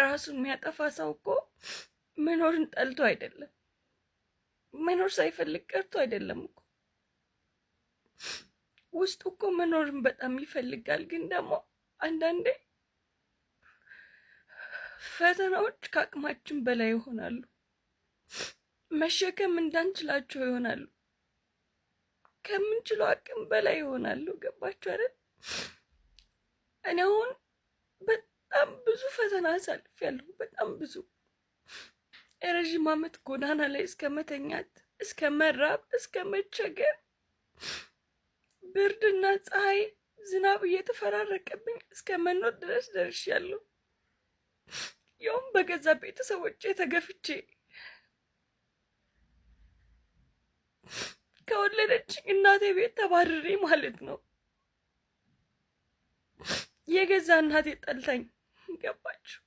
ራሱን የሚያጠፋ ሰው እኮ መኖርን ጠልቶ አይደለም፣ መኖር ሳይፈልግ ቀርቶ አይደለም እኮ፣ ውስጡ እኮ መኖርን በጣም ይፈልጋል። ግን ደግሞ አንዳንዴ ፈተናዎች ከአቅማችን በላይ ይሆናሉ። መሸከም እንዳንችላቸው ይሆናሉ። ከምንችለው አቅም በላይ ይሆናሉ። ገባችሁ አይደል? እኔ አሁን በጣም ብዙ ፈተና አሳልፌያለሁ። በጣም ብዙ የረዥም ዓመት ጎዳና ላይ እስከ መተኛት፣ እስከ መራብ፣ እስከ መቸገር፣ ብርድና ፀሐይ፣ ዝናብ እየተፈራረቀብኝ እስከ መኖር ድረስ ደርሻለሁ። ያውም በገዛ ቤተሰቦቼ ተገፍቼ፣ ከወለደችኝ እናቴ ቤት ተባርሬ ማለት ነው። የገዛ እናቴ ጠልታኝ፣ ገባችሁ?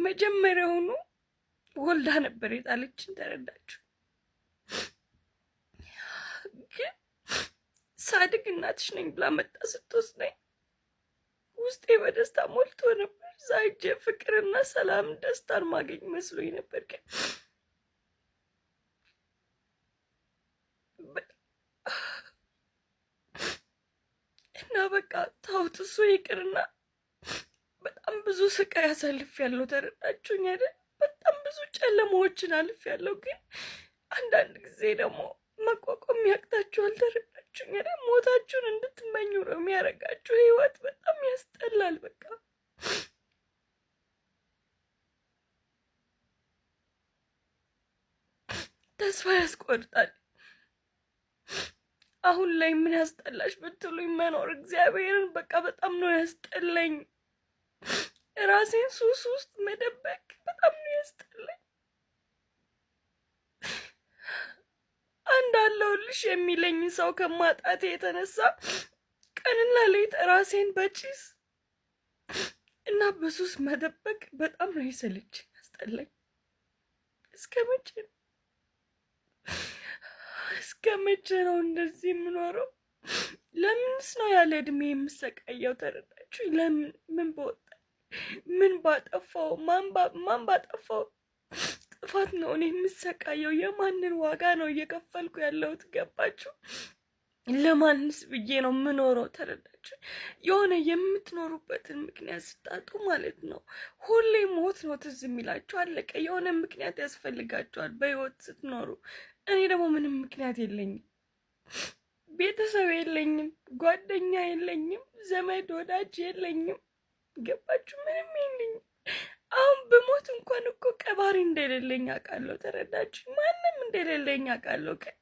መጀመሪያውኑ ወልዳ ነበር የጣለችን። ተረዳችሁ? ግን ሳድግ እናትሽ ነኝ ብላ መጣ ስትወስደኝ ውስጤ በደስታ ሞልቶ ነበር። እዛ ሄጄ ፍቅርና ሰላም ደስታን ማገኝ መስሎኝ ነበር። ግን እና በቃ ታውት እሱ ይቅርና በጣም ብዙ ስቃይ አሳልፌያለሁ። ተረዳችሁኝ አይደል? በጣም ብዙ ጨለማዎችን አልፌያለሁ። ግን አንዳንድ ጊዜ ደግሞ መቋቋም ያቅታችኋል። ተረዳችሁኝ አይደል? ሞታችሁን እንድትመኙ ነው የሚያደርጋችሁ። ህይወት በጣም ያስጠላል። በቃ ተስፋ ያስቆርጣል። አሁን ላይ ምን ያስጠላሽ ብትሉኝ መኖር እግዚአብሔርን በቃ በጣም ነው ያስጠላኝ። ራሴን ሱስ ውስጥ መደበቅ በጣም ነው ያስጠላኝ። አንድ አለሁልሽ የሚለኝ ሰው ከማጣቴ የተነሳ ቀንና ሌት ራሴን በጭስ እና በሱስ መደበቅ በጣም ነው የሰለችኝ፣ ያስጠላኝ። እስከ መቼ ነው እስከ መቼ ነው እንደዚህ የምኖረው? ለምንስ ነው ያለ እድሜ የምሰቃየው? ተረዳችሁ? ለምን ምን በወጣ ምን ባጠፋው ማን ባጠፋው ጥፋት ነው እኔ የምሰቃየው? የማንን ዋጋ ነው እየከፈልኩ ያለሁት? ገባችሁ? ለማንስ ብዬ ነው የምኖረው? ተረዳችሁ? የሆነ የምትኖሩበትን ምክንያት ስታጡ ማለት ነው ሁሌ ሞት ነው ትዝ የሚላችሁ። አለቀ። የሆነ ምክንያት ያስፈልጋችኋል በህይወት ስትኖሩ። እኔ ደግሞ ምንም ምክንያት የለኝም። ቤተሰብ የለኝም፣ ጓደኛ የለኝም፣ ዘመድ ወዳጅ የለኝም። ገባችሁ? ምንም የለኝም። አሁን ብሞት እንኳን እኮ ቀባሪ እንደሌለኝ አውቃለሁ። ተረዳችሁ? ማንም እንደሌለኝ አውቃለሁ። ግን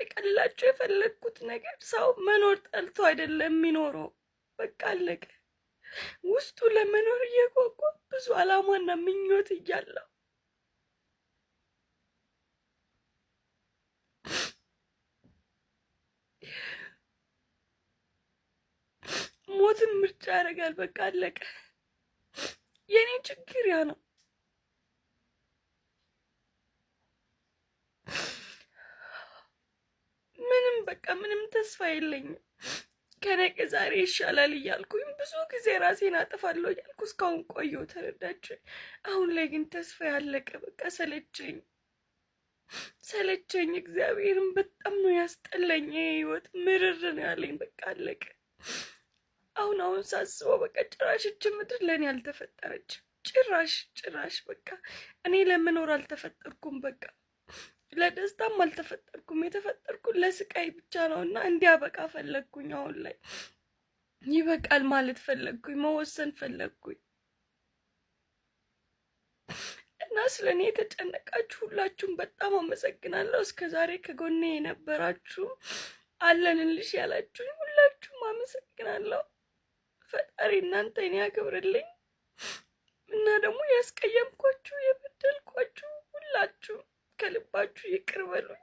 በቃ ልላችሁ የፈለግኩት ነገር ሰው መኖር ጠልቶ አይደለም የሚኖረው። በቃ አለቀ። ውስጡ ለመኖር እየጓጓ ብዙ አላማና ምኞት እያለው ሞትን ምርጫ ያደርጋል። በቃ አለቀ። የኔ ችግር ያ ነው። ምንም በቃ ምንም ተስፋ የለኝም። ከነገ ዛሬ ይሻላል እያልኩኝ ብዙ ጊዜ ራሴን አጠፋለሁ እያልኩ እስካሁን ቆየሁ። ተረዳችሁኝ? አሁን ላይ ግን ተስፋ ያለቀ በቃ ሰለቸኝ፣ ሰለቸኝ። እግዚአብሔርን በጣም ነው ያስጠላኝ። ህይወት ምርር ነው ያለኝ። በቃ አለቀ። አሁን አሁን ሳስበው በቃ ጭራሽ እች ምድር ለእኔ አልተፈጠረች። ጭራሽ ጭራሽ በቃ እኔ ለመኖር አልተፈጠርኩም። በቃ ለደስታም አልተፈጠርኩም። የተፈጠርኩ ለስቃይ ብቻ ነው እና እንዲያበቃ ፈለግኩኝ። አሁን ላይ ይበቃል ማለት ፈለግኩኝ፣ መወሰን ፈለግኩኝ እና ስለ እኔ የተጨነቃችሁ ሁላችሁም በጣም አመሰግናለሁ። እስከ ዛሬ ከጎኔ የነበራችሁ አለንልሽ ያላችሁኝ ሁላችሁም አመሰግናለሁ። ፈጣሪ እናንተን ያክብርልኝ። እና ደግሞ ያስቀየምኳችሁ የበደልኳችሁ ሁላችሁ ከልባችሁ ይቅር በሉኝ።